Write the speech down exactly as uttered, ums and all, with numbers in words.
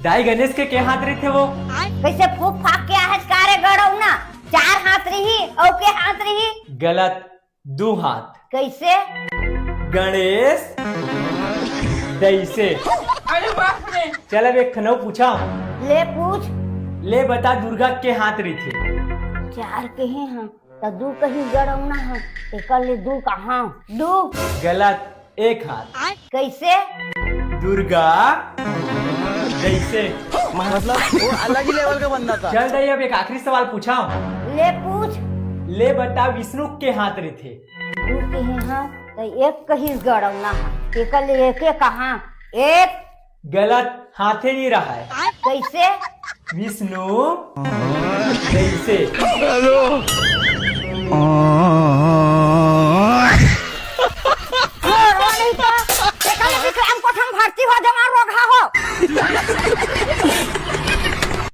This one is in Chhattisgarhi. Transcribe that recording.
दाई, गणेश के के हाथ रहिथे वो? कइसे फूक फाक के आहे का रे गड़ौना? चार हाथ रही, अउ के हाथ रही? गलत, दू हाथ। कइसे? गणेश, तइसे। अरे बाप रे। चल, अब एक ठन अउ पूछा। ले पूछ। ले बता, दुर्गा के हाथ रहिथे? चार कहे हँव, त दू कहिस गड़ौना ह, एकर ले दू कहाँ? दू। गलत, एक हाथ। कइसे? दुर्गा जइसे। मतलब, वो अलग ही लेवल का बंदा था। चल दाई, अब एक आखिरी सवाल पूछा। ले पूछ। ले बता, विष्णु के हाथ रहिथे? दू कहे हँव, त एक कहिस गड़ौना ह, एकर ले एके कहाँ? एक। गलत, हाथे नइ रहय। कइसे? विष्णु जइसे। छोड़ो नहीं तो, एकर ले विकलांग कोठा म भर्ती हो जावा, रोगहा हो।